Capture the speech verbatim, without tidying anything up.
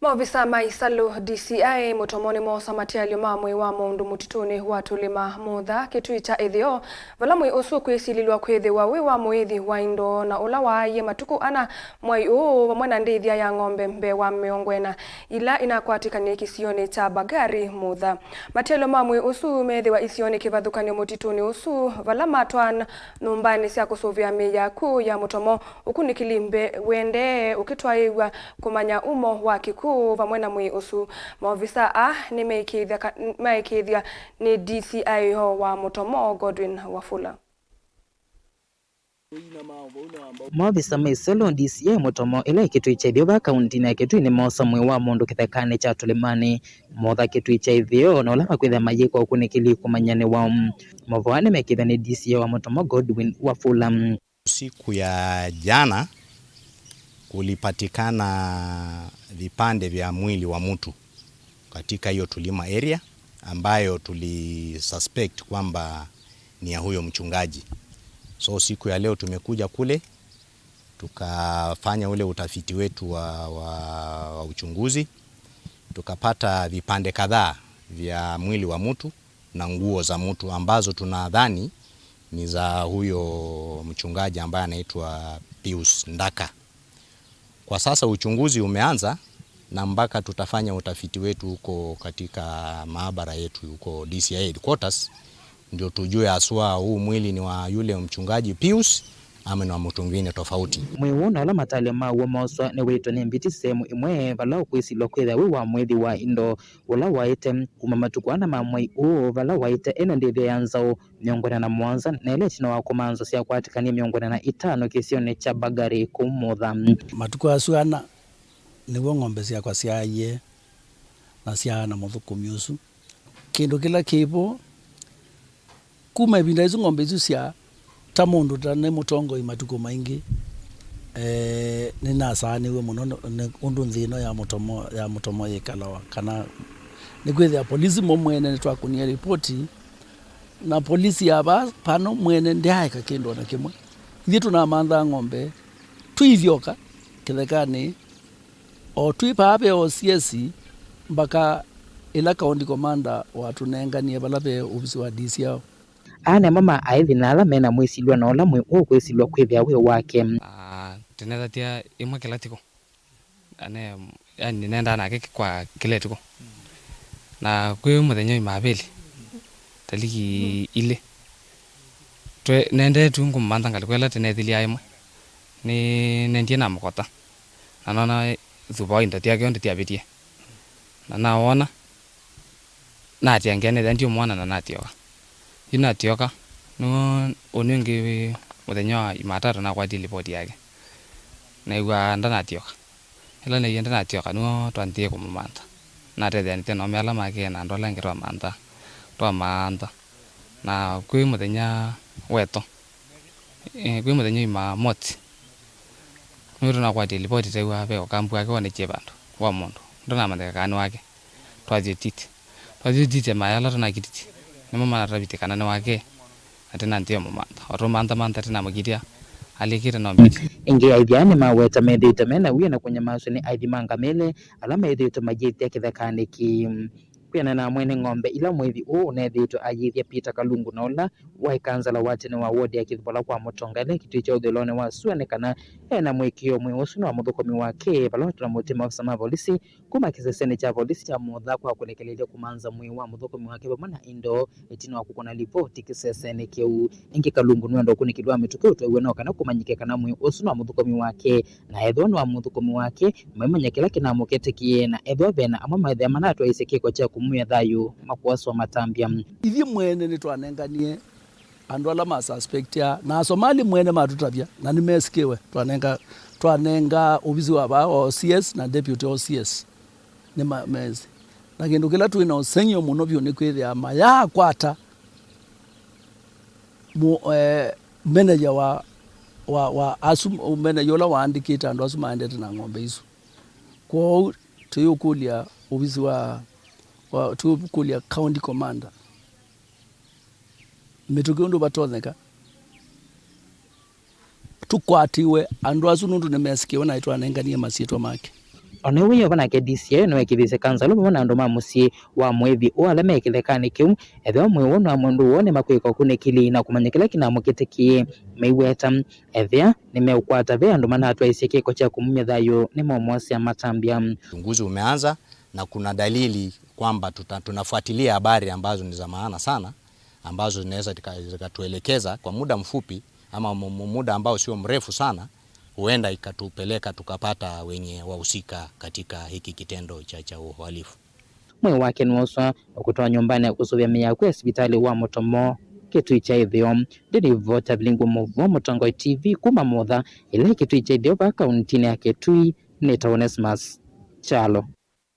Maovisa ma Isalu D C I Mũtomo nĩmoosa matialyo ma mwĩĩ wa mũndũ mũtitũnĩ wa Tũlĩma Mũtha, Kĩtui kya Ĩtheo, vala mwĩĩ ũsu ũkwĩsilĩlwa kwĩthĩwa wĩ wa mũĩthi wa indo na ũla waaie matukũ ana mwai ũũ, vamwe na ndĩthya ya ng'ombe mbee wa mĩongo ĩna ila inakwatĩkanie kĩsionĩ kya Bagari Mũtha. Matialyo ma mwĩĩ ũsu meethĩwa isionĩ kĩvathũkany'o mũtitũnĩ ũsu, vala matwaa nyũmbanĩ sya kũsũvĩa mĩĩ ya kw'ũ ya Mũtomo. Ũkunĩkĩli mbee ũendee ũkĩtwaĩĩw'a kũmanya umo wa kĩkw'ũ vamwe na mwĩĩ ũsu. Maovisa aa nĩmeĩkĩĩthya ka-, maĩkĩĩthya nĩ D C I O wa Mũtomo, Godwin Wafula. Maovisa ma Isalu D C I Mũtomo ĩla ĩ Kĩtui kya Ĩtheo vaa kauntinĩ ya Kĩtui nĩmoosa mwĩĩ wa mũndũ kĩthekanĩ kya Tũlĩmanĩ Mũtha, Kĩtui kya Ĩtheo, na ũla makwĩthĩa mayĩka ũkunĩkĩli kũmanya nĩ waũ. Maovisa aa nĩmeĩkĩĩthya nĩ D C I O wa Mũtomo, Godwin Wafula. Siku ya jana kulipatikana vipande vya mwili wa mtu katika hiyo Tulima area ambayo tulisuspect kwamba ni ya huyo mchungaji. So siku ya leo tumekuja kule, tukafanya ule utafiti wetu wa, wa, wa uchunguzi, tukapata vipande kadhaa vya mwili wa mtu na nguo za mtu ambazo tunadhani ni za huyo mchungaji ambaye anaitwa Pius Ndaka. Kwa sasa uchunguzi umeanza na mpaka tutafanya utafiti wetu huko katika maabara yetu huko D C I headquarters, ndio tujue haswa huu mwili ni wa yule mchungaji Pius ama ni wa mtu mwingine tofauti. Mwĩĩ ũũ na ũla matalyo maw'o mooswa nĩwĩtwe nĩ mbiti sehemu ĩmwe vala ũkwĩsilwa kwĩthĩa wĩ wa mwĩthi wa indo ũla waĩte kuma matukũ ana ma mwai ũũ, vala waĩte ena ndĩthya ya nzaũ mĩongo ĩna na mũonza, na ĩla ĩtina wa kũmanthwa syakwatĩkanie mĩongo ĩna na itano kĩsionĩ kya Bagari kũu Mũtha. Matukũ asu ana nĩw'o ng'ombe syakwa syaaie na syaana mũthũkũmi ũsu. Kĩndũ kĩla kĩ vo, kuma ĩvinda ĩsu ng'ombe isu sya ta mũndũ ta nĩ mũtongoi matukũ maingĩ, eh, nĩnasaanĩw'e mũno nĩ, nĩ ũndũ nthĩ ĩno ya Mũtomo, ya Mũtomo yĩkalawa, kana nĩkwĩthĩa polisi mo mwene nĩtwakũnie ripoti, na polisi ya vaa pano mwene ndyaeka kĩndũ o na kĩmwe. Ithyĩ tũnamanthaa ng'ombe twĩ ithyoka kĩthekanĩ, o twĩ vaa ve O C S mbaka ĩla county commander watũnenganie vala ve ovisi wa D C I. Aa nĩmo ma aĩthi na ala me na mwĩsilwa na ũla mwĩĩ ũũ kwĩsilwa kwĩthĩa wĩ wake. Ah, tũnethatya ĩmwe kĩla tikũ. Ane, yani, nĩnendaa nake kwa kĩla ĩtukũ. Na kwĩ mũthenya wa Imavĩli, taliki ilĩ, twe-, nendee tu ngũmũmantha ngalĩko ĩla tũneethĩlya ĩmwe. Nĩ, nendie namũkota. Na noona thuva wa indo syake onthe syavĩtie. Na nawona, naatĩa ngeanĩthya ndiũmwona na natyoka. Yu natyoka, nĩw'o ũnĩ ũngĩ mũthenya wa Imatatũ nakwatie livoti yake. Naĩw'a ndanatyoka. Ĩla naĩw'ie ndanatyoka, nĩw'o twanthie kũmũmantha. Natetheanĩthya na aũme ala make na andũ ala angĩ twamantha. Twamantha. Na kwĩ mũthenya weto. Eh, kwĩ mũthenya wa Imamosi, nĩw'o tũnakwatie livoti twĩw'a ve ũkambu wake wonekye vandũ wa mũndũ. Ndũnamanyĩka kana nĩ wake. Twathi ũtiti. Twathi ũtiti, maĩ ala tũnakititi nĩmo manatavĩtye kana nĩ wake, na tĩnanthĩa mũmantha. O tũmantha mantha tĩnamũkitĩa alĩkĩte na ũmbĩti. Ĩngĩ, aĩthi aa nĩmaweta methĩĩtwe me na wia na kũnyamasw'a nĩ aĩthi ma ngamĩle ala methĩĩtwe mayĩthya kĩthekanĩ kĩĩ. Kwĩanana na mwene ng'ombe ila mwĩthi ũũ ũnethĩĩtwe ayĩthya Peter Kalungu, na ũla waĩ kansala wa tene wa wodi ya Kĩthuvola kwa Mũtonga ĩla ĩ Kĩtui kya ũthũĩlonĩ wa sua, nĩ kana e na mũĩkĩĩo mwĩĩ ũsu nĩ wa mũthũkũmi wake, vala tũnamũtĩe maofisa ma volisi kuma kĩsesenĩ kya volisi kya Mũtha kwa kũlekelelya kũmantha mwĩĩ wa mũthũkũmi wake vamwe na indo ĩtina wa kũkũna livoti kĩsesenĩ kĩu. Ĩngĩ, Kalungu nĩwenda ũkunĩkĩli wa mĩtũkĩ ũtwaiwe no kana kũmanyĩke kana mwĩĩ ũsu nĩ wa mũthũkũmi wake, na ethĩwa nĩ wa mũthũkũmi wake, maimanya kĩla kĩnamũketĩkĩe, na ethĩwa ve na amwe methĩa manatwaĩĩsye kĩko kya kũmwĩa thayũ, makũaswa matambya. Ithyĩ mwene nĩtwanenganie andũ ala ma suspectia, na Asomali mwene matũtavya, na nĩmesikĩwe, twanenga, twanenga ovisi wa vaa wa O C S na deputy O C S. Nĩ ma-, mesi. Na kĩndũ kĩla twĩ na ũseng'yo mũno vyũ nĩ kwĩthĩa mayaakwata mũ-, eh, manager wa, wa, wa asu, manager ũla waandĩkĩte andũ asu maendete na ng'ombe isu. Kwoou tũyũkũlya ovisi wa, wa, tũyũkũlya county commander mĩtũkĩ ũndũ vatonyeka tũkwatiwe andũ asu, nũndũ nĩmesikĩwe na nĩtwanenganie masyĩtwa make. O na ĩu wĩ o, vanake D C I nĩwekĩvisye kanzalo vamwe na andũ ma mũsyĩ wa mũĩvi ũũ ala me kĩthekanĩ kĩu ethĩwa mwĩĩ woo na mũndũ woo nĩmakwĩka ũkunĩkĩli na kũmanya kĩla kĩnamũkĩtĩkie. Maiweta ethĩa nĩmeũkwata ve andũ manatwaisye kĩko kya kũmumya thayũ nĩmaũmosea matambya. Uchunguzi umeanza na kuna dalili kwamba tuta, tunafuatilia habari ambazo ni za maana sana ambazo zinaweza zika- zikatuelekeza kwa muda mfupi ama mu- mu- muda ambao sio mrefu sana, huenda ikatupeleka tukapata wenye wahusika katika hiki kitendo cha, cha uhalifu. Mwĩĩ wake nĩwoswa na kũtwawa nyũmbanĩ ya kũsũvĩa mĩao kwĩ sivitalĩ wa Mũtomo, Kĩtui kya Ĩtheo. Ndĩnĩvota vilingũ mũvoo Mũtongoi T V kuma Motha, ĩla Kĩtui kya Ĩtheo va kauntinĩ ya Kĩtui, nĩtawa Onesmus Kyalo.